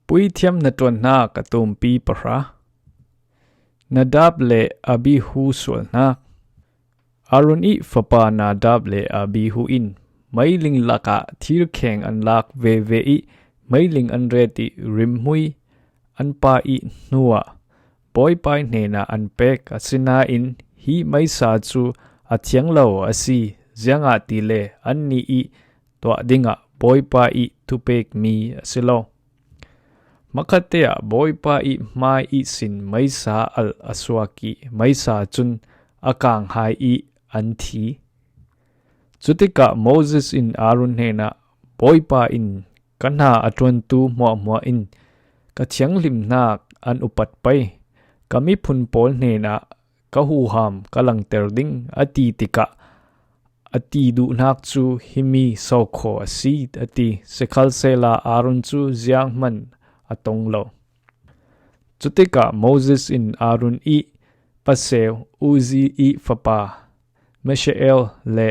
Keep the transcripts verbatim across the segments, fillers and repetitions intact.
Puithiam hnaṭuanhnak a tumpi pahra. Nadab le Abihu sualhnak. Aaron ih fapa Nadab le Abihu in meiling lakah thirkheng an lak veve ih meiling an ret ih rimhmui an pa ih hnuah Bawipa ih hnenah an pek, asinain hih meisa cu a thiang lo a si, ziangahtile annih ih tuah dingah Bawipa ih thupekmi a si lo. Makhatte ah Bawipa ih hmai ihsin meisa alh a suak ih meisa cun a kang hai ih an thi. Cutikah Moses in Aaron hnenah, Bawipa in ka hna a ṭuantu hmuahhmuah in ka thianghlimhnak an upat pei, ka miphun pawl hnenah ka huham ka langter ding, a ti tikah a ti duhnak cu himi sokhaw a si, a ti. Sikhalsehla Aaron cu zianghman a tong lo. Cutikah Moses in Aaron ih paseu Uzi ih fapa Mishael le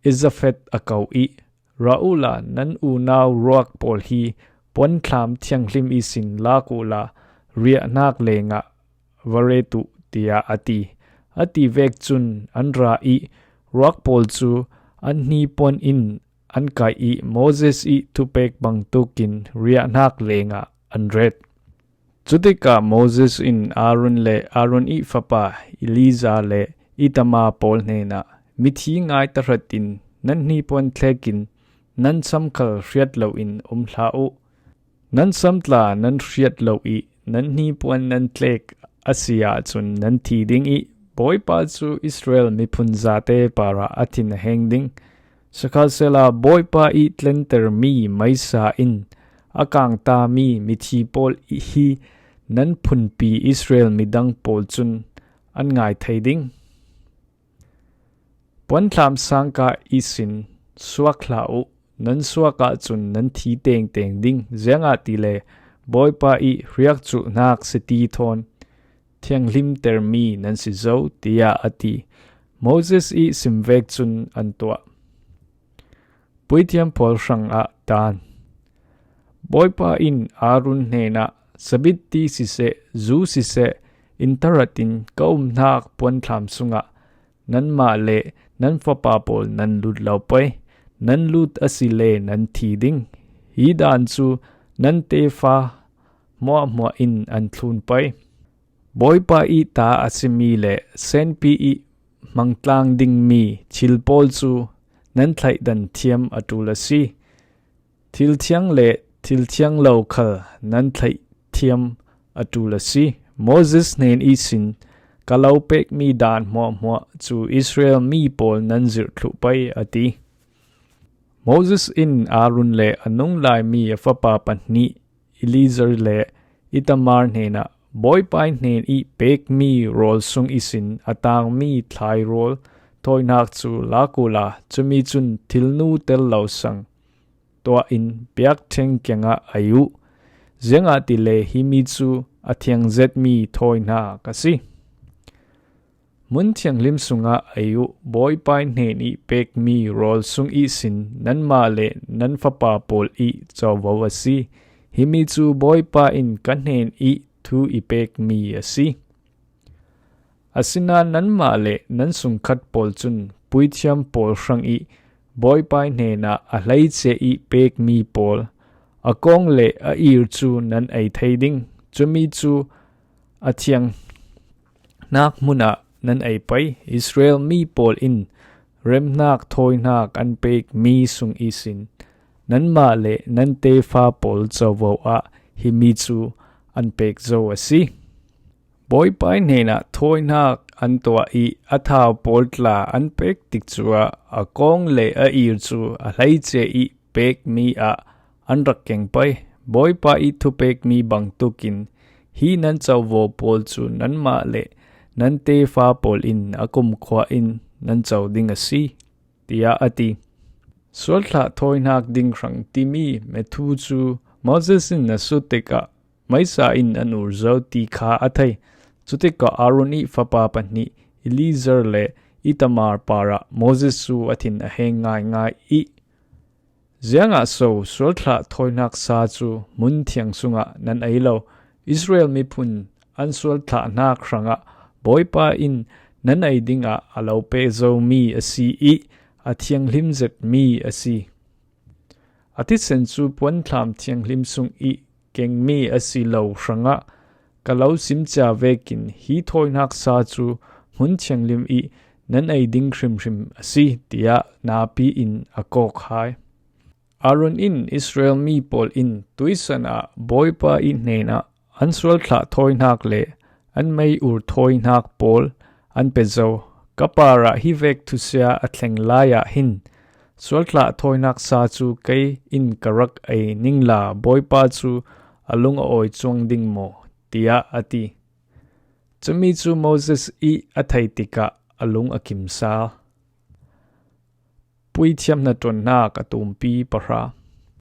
Elizaphet a ko ih, ra uhla nan unau ruak pawl hi puanthlam thianghlim ihsin lak uhla riahnak lengah va ret uh, tiah a ti. A ti vek cun an ra ih ruak pawl cu an hnipuan in an kaih ih Moses ih thupek bangtukin riahnak lengah an ret. Cutikah Moses in Aaron le Aaron ih fapa Eleazar le Ithamar pawl hnenah, mithi ngai tahratin nan hnipuan tlekin nan sam khal hriat loin um hlah uh. Nan sam tla nan hriat lo ih nan hnipuan nan tlek a si ahcun nan thi ding ih Bawipa cu Israel miphun zate parah a thin a heng ding. Sikhalsehla Bawipa ih tlentermi meisa in a kangtami mithi pawl hi nan phunpi Israel midang pawl cun an ngai thei ding. Puanthlam sangka ihsin suak hlah uh, nan suak ahcun nan thi tengteng ding, ziangahtile Bawipa ih hriakculhnak siti thawn thianghlimtermi nan si zo, tiah a ti. Moses ih sim vek cun an tuah. Puithiam pawl hrangah dan. Bawipa in Aaron hnenah, sabitti siseh, zu siseh, in tahratin ka umhnak puanthlam sungah nanmah le nan fapa pawl nan lut lo pei, nan lut asile nan thi ding. Hi dan cu nan tefa hmuahhmuah in an thlun pei. Bawipa ih ta a simi le senpi ih hmangtlang dingmi thil pawl cu nan thlaihdan thiam a ṭul a si. Thil thiang le thil thiang lo khal nan thlaih thiam a ṭul a si. Moses hnen ihsin ka lo pekmi dan hmuahhmuah cu Israel mi pawl nan zirh thluh pei, a ti. Moses in Aaron le a nung laimi a fapa pahnih Eleazar le Ithamar hnenah, Bawipa ih hnen ih pekmi rawl sung ihsin a tangmi thlai rawl thawinak cu lak uhla, cumi cun thilnu tel lo sang tuah in biakṭheng kiangah ei uh, ziangahtile himi cu a thiang zetmi thawinak a si. Hmun thianghlim sungah ei uh, Bawipa ih hnen ih pekmi rawl sung ihsin nanmah le nan fapa pawl ih covo a si. Himi cu Bawipa in ka hnen ih thu i pekmi a si. Asinain nanmah le nan sungkhat pawl cun puithiam pawl hrang ih Bawipa ih hnenah a hleice ih pekmi pawl a kawng le a ir cu nan ei thei ding. Cumi cu a thiang hnak hmun ah nan ei pei. Israel mi pawl in remhnak thawinak an pekmi sung ihsin nanmah le nan tefa pawl covo ah himi cu an pek zo a si. Bawipa ih hnenah thawinak an tuah ih a thau pawl tla an pek tikcu ah a kawng le a ir cu a hleice ih pekmi ah an rak keng pei. Bawipa ih thupekmi bangtukin hi nan covo pawl cu nanmah le nan tefa pawl in a kumkhua in nan co ding a si, tiah a ti. Sualthlah thawinak ding hrang timi methu cu Moses in a sut tikah meisa in an ur zo ti kha a thei. Cutikah Aaron ih fapa pahnih Eleazar le Ithamar parah Moses cu a thin a heng ngaingai ih Ziangah so sualthlah thawihnaksa cu hmun thiang sungah nan ei lo? Israel miphun an sualthlahnak hrangah Bawipa in nan ei dingah a lo pehzomi a si ih a thianghlim zetmi a si. A thisen cu puanthlam thianghlim sung ih kengmi a si lo hrangah ka lo simcia vekin hi thawihnaksa cu hmun thianghlim ih nan ei ding hrimhrim a si, tiah napi in a kawk hai. Aaron in Israel mi pawl in tuisan ah Bawipa ih hnenah an sualthlah thawinak le an mei ur thawinak pawl an pe zo. Ka parah hi vek thusia a thleng lai ah hin sualthlah thawinak sa cu kei in ka rak ei ningla Bawipa cu a lung a awi cuang ding maw? Tiah a ti. Cumi cu Moses ih a thei tikah a lung a kim sal. Puithiam hnaṭuannak a tumpi pahra.